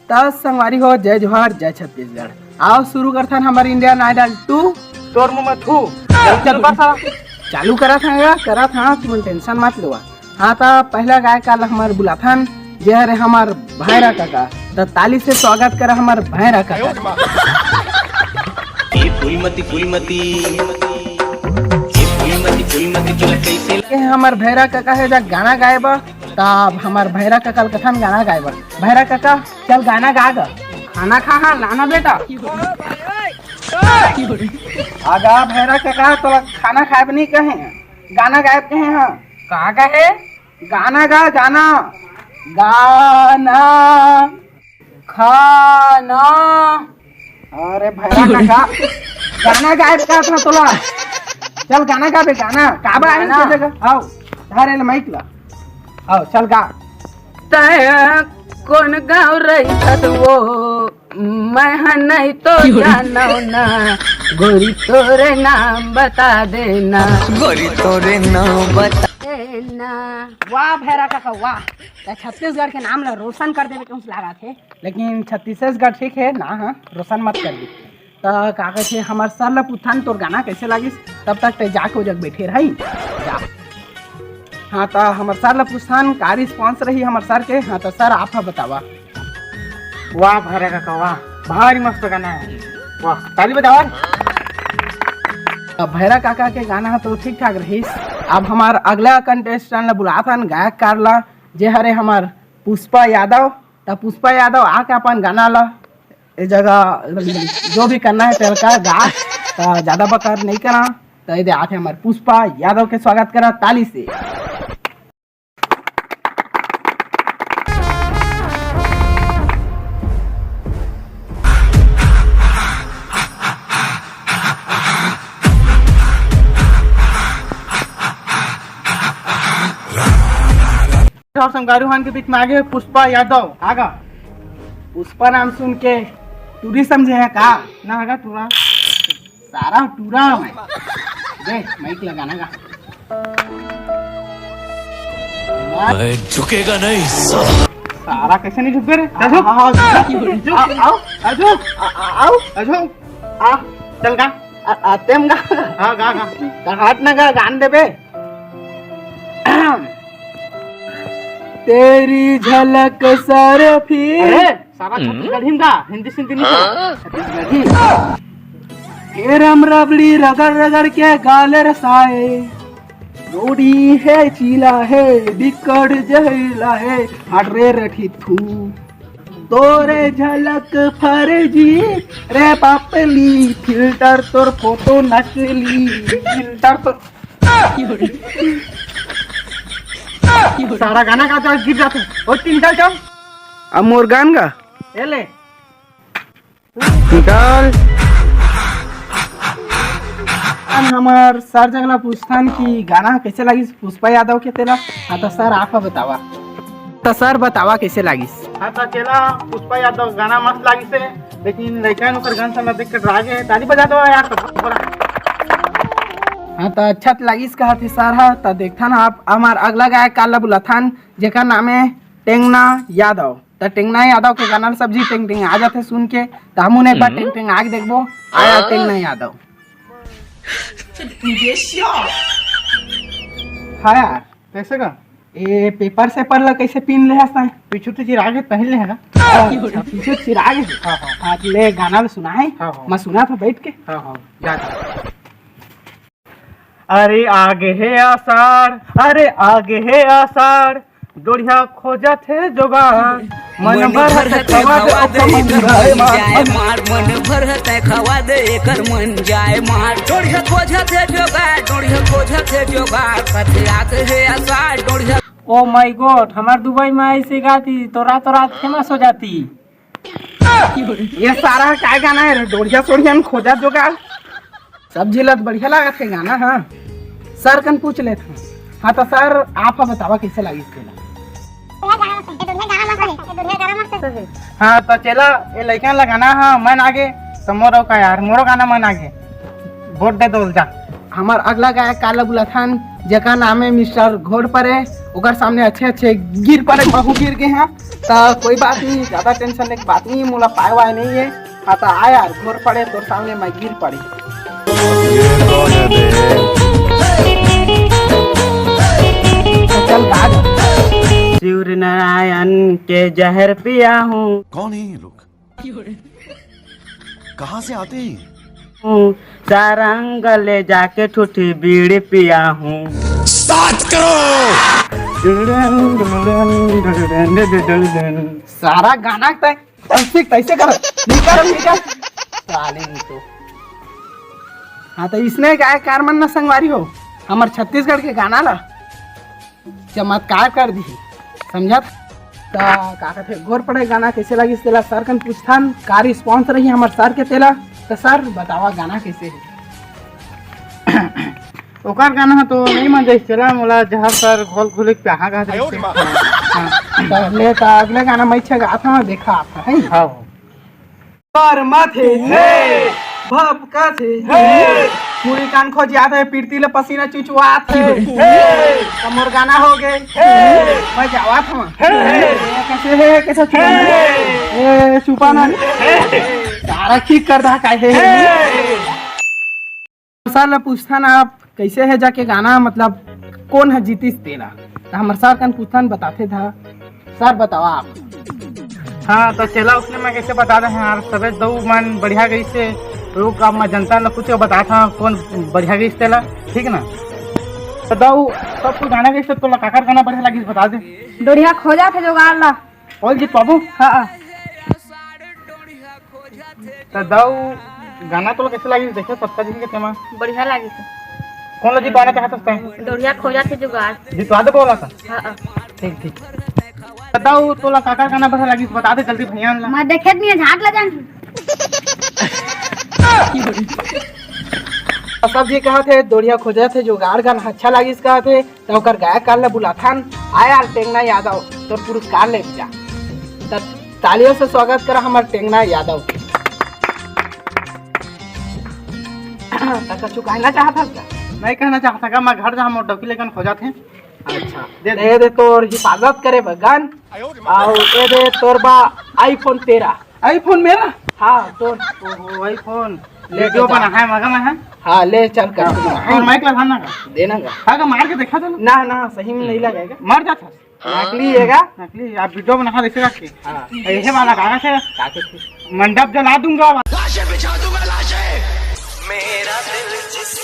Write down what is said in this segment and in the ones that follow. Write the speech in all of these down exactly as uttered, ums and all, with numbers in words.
त संगवारी हो, जय जोहार, जय छत्तीसगढ़। आओ शुरू करथन हमर Indian Idol two। तोर मुंह में थू। चल बस आ। चालू करत हन गा, करत हन, तुमन tension मत लेवा। हाँ, त पहला गायक काला हमर बुलाथन, जे हरे हमर भैरा काका। त ताली से स्वागत करा हमर भैरा काका। ए फूलमती, फूलमती, ए फूलमती, फूलमती, तोला कैसे ये हमर भैरा काका हे, जा गाना गाए बर। त अब हमर भैरा काका ल कथन गाना गाए बर। भैरा काका, चल गाना गा गा। खाना खा, हाँ, लाना बेटा। आगा भैरा काका, तोला खाना खाए बर नहीं कहे, गाना गाए बर कहे, हाँ। का कहे? गाना गा, गाना। गाना। खाना। अरे भैरा काका, गाना गाए बर कहा था तोला। चल गाना गा बे, गाना। का बा है गाना? तेरे जगह? आओ, धर ले माइक ला। आओ, चल गा। तै कोन गाँव रहिथस वो, मैं ह नहीं तो जानव ना, गोरी तोरे नाम बता देना। गोरी तोरे नाम बता देना। वाह भैरा काका, वाह। त छत्तीसगढ़ के नाम ला रोशन कर देवे के लागत हे। लेकिन छत्तीसगढ़ ठीक हे ना, हाँ, रोशन मत कर दी। त का कथे, हमर सर ला पूछथन, तोर गाना कैसे लागिस? तब तक तै जाके ओ जग बैठे रही। जा। हाँ, त हमर सर ला पूछथन, का response रही हमर सर के? हाँ, त सर, आप ह बतावा। वाह भैरा काका, वाह, भारी मस्त गाना है। वाह, ताली बजावा। अब भैरा काका के गाना ह तो ठीक ठाक रहिस। अब हमार अगला contestant ला बुलाथन, गायक कार ला, जे हरे हमार पुष्पा यादव। त पुष्पा यादव आके अपन गाना ला ए जगह जो भी करना है तेल का गा। त ज्यादा बकर नहीं करा। त ये दे आथे हमार पुष्पा यादव के स्वागत करा ताली से। और संगवारी हो हमन के बीच में आगे पुष्पा यादव। आगा। पुष्पा नाम सुन के टूरी समझे है का? ना आगा टूरा। सारा टूरा मैं। दे, माइक लगाना गा। मैं झुकेगा नहीं, साला। सारा कैसे नहीं झुक रे? चल झुक। हाँ, हाँ, हाँ। झुक, झुक, झुक। आओ, आओ, आ, झुक। आ, आ, आओ। आ, झुक। आ, चल गा। आ, आ, तेम गा। हाँ, गा, गा। त हाथ ना गा, गान देबे। तेरी झलक सर फिर। अरे, सारा हम्म। छत्तीसगढ़ी में गा, हिंदी सिंधी नहीं हाँ। छत्तीसगढ़ी। हे राम रबड़ी रगड़ रगड़ के गाल रसाए। रोड़ी है चीला है, बिकट जहरीला है, हट रे रठी थू। तोरे झलक फर्जी रे पापली, filter तोर photo नकली, filter तोर सारा गाना गाता गिर जाते। ओ, तीन चार चल। अब मोर गान गा। ए ले। निकाल। अब हमार सर जगला पूछथन कि गाना कैसे लागिस पुष्पा यादव के तेला। हाँ, त सर, आप ह बतावा। त सर, बतावा कैसे लागिस? हाँ, त चेला पुष्पा यादव गाना मस्त लागिस हे, लेकिन लइका ओकर गान सन ला देख के डरा गे। ताली बजा दो यार, सब बड़ा। हाँ, त अच्छा त लागिस कहत हे सर ह। त देखथन आप हमार अगला गायक काला बुलाथन, जेकर नाम हे टेंगना यादव। त टेंगना यादव के गाना सब जी टेंग टेंग आ जाथे सुन के। त हमू ने एक बार हम्म। टेंग टेंग आके देखबो। आया हाँ। टेंगना यादव। हाँ यार, कैसे का? ए, paper सेपर ला कैसे पीन ले हस तैं? पीछू तो चिरागे पहन ले है ना। अच्छा, पीछू चिरागे। हाँ, हाँ। हाँ, ले गाना ला सुना है। हाँ, हाँ। मैं सुना था बैठ के। हाँ, हाँ, याद है। अरे आगे हे आषाढ़, अरे आगे हे आषाढ़, डोढ़िया खोजत हे जोगाड़। मन मन भर भर हते हते खवा दे खवा दे ओकर एकर मन मन जाए जाए मार। मार, मन भर हते खवा दे एकर मन जाए मार। डोढ़िया खोजत हे जोगाड़, डोढ़िया खोजत हे जोगाड़, कथे आत हे आषाढ़, डोढ़िया। Oh my God, हमार दुबई में ऐसे गाती तो रातों रात famous हो जाती। ये सारा काय गाना है रे? डोढ़िया सोढ़िया में खोजत जोगाड़। सब झिलत बढ़िया लागत हे गाना, हाँ। सर कन पूछ लेत हन। हाँ, त सर, आप ह बतावा कैसे लागिस तेला? हाँ, त चेला, ये लइकन ला गाना ह मन आगे, त मोरो का यार, मोरो गाना मन आगे। वोट दे दो जा। हमार अगला गायक काला बुलाथन, जेकर नाम है मिस्टर घोर पड़े, ओकर सामने अच्छे अच्छे गिर पड़े, महू गिर गे हैं। त कोई बात नहीं, ज्यादा टेंशन लेके बात नहीं, मोला पाए वाए नहीं है। हाँ त आ यार, घोर पड़े तोर सामने मैं गिर पड़ी। ये कौन है बे? चल गा। सूर्य नारायण के जहर पिया हूँ। कौन है ये लोग? कहाँ से आते हैं? हूँ, सारंग ले जाके ठूठी बीड़ी पिया हूँ। सारा गाना तय तैसे तैसे कर, निकल निकल। साले नहीं तो। हाँ त इसने गायककार मन न संगवारी हो, हमर छत्तीसगढ़ के गाना ला चमत्कार कर दी, समझत? त का कथे, घोर पड़े गाना कैसे लगिस तेला सर कन पूछथन, का रिस्पॉन्स रही हमर सर के तेला। त सर बतावा गाना कैसे है? ओकर गाना ह तो नहीं मन जाइस तेला, मोला जहर सर घोल घुलिक प्याहा गा दे। हाँ। त ले त अगले गाना मैं छे गात हूँ, देखा आप है। हाँ। पर मत हे, हे। भपकत हे, हे। मुड़ी कान खोजियात हे, पीरती ले पसीना चुचवात हे, हे। त मोर गाना हो गे, हे। मैं जावत हूँ। हे। ए, कैसे हे, कैसे चुपा हे। ए, चुपा ना। हे। सारा ठीक कर दा, का हे, हे। हे। सर ला पूछथन आप कैसे है जाके गाना, मतलब कौन है जीतिस तेला? त हमर सर कन पूछथन, बताथे था। सर बतावा आप। हाँ, त चला उसने मैं कैसे बता दे यार, सबे दऊ मन बढ़िया गई से, रुक अब मैं जनता ला पूछ के बता था कौन बढ़िया गई तेला, ठीक ना? त दऊ सब कुछ गाना गई से, तोला काकर गाना बढ़िया लगी बता दे। डोढ़िया खोजा थे जोगाड़ ला। बोल जी बाबू। हाँ। त दाऊ, गाना तोला कैसे लागिस? देखे सत्ता जी के तेमा। बढ़िया लागिस। कौन ला जितवाना चाहत हस तैं? डोढ़िया खोजा थे जुगाड़। जितवा दे बोला था। हाँ। ठीक, ठीक। त दाऊ, तोला काकर गाना बढ़िया लागिस? बता दे जल्दी भैया ला। मैं देखे नहीं है, झाट ला जान। सब जी कहा थे, डोढ़िया खोजा थे जुगाड़ गाना अच्छा लागिस कहा थे। त ओकर गायककार ला बुलाथन, आ यार टेंगना यादव, तोर पुरस्कार ले जा। त तालियों से स्वागत करा हमर टेंगना यादव। त कछु कहना चाहत हस का? नहीं कहना चाहत का, मैं घर जा, मोर डौकी लेकन खोजत हे। अच्छा, दे दे। ये दे तोर हिफाजत करे बर गन, अउ ये दे तोर बा iPhone तेरह। iPhone मेरा? हाँ, तोर। ओहो, iPhone। ले वीडियो जा। बना है, मगन है। हाँ, ले चल कर। हाँ, और माइक लगा ना का? देना का? हाँ, का मार के देखा तो ना। ना, ना, सही में नहीं लगेगा। मर जाता। नकली है का? नकली, आप वीडियो बना के देखेगा कि? हाँ। ऐसे वाला गाना से काके थी? मंडप जला दूंगा। लाशें बिछा दूंगा, लाशें। मेरा दिल जिस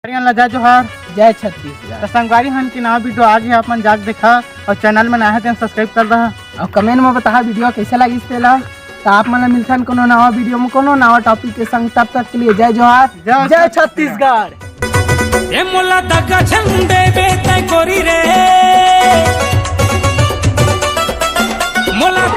परियन ला जय जोहार। जय छत्तीसगढ़। त संगवारी हमन के नवा वीडियो आ गे, आप मन जाके देखा अउ चैनल में नया हे तेन सब्सक्राइब कर दहा। अउ कमेंट में बताहा वीडियो कैसे लागिस तेला। त आप मन ला मिलथन कोनो नवा वीडियो में कोनो नवा टॉपिक के संग, तब तक के लिए जय जोहार, जय जय छत्तीसगढ़। छत्तीसगढ़। ए मोला दगा झंडे बेटे कोरी रे।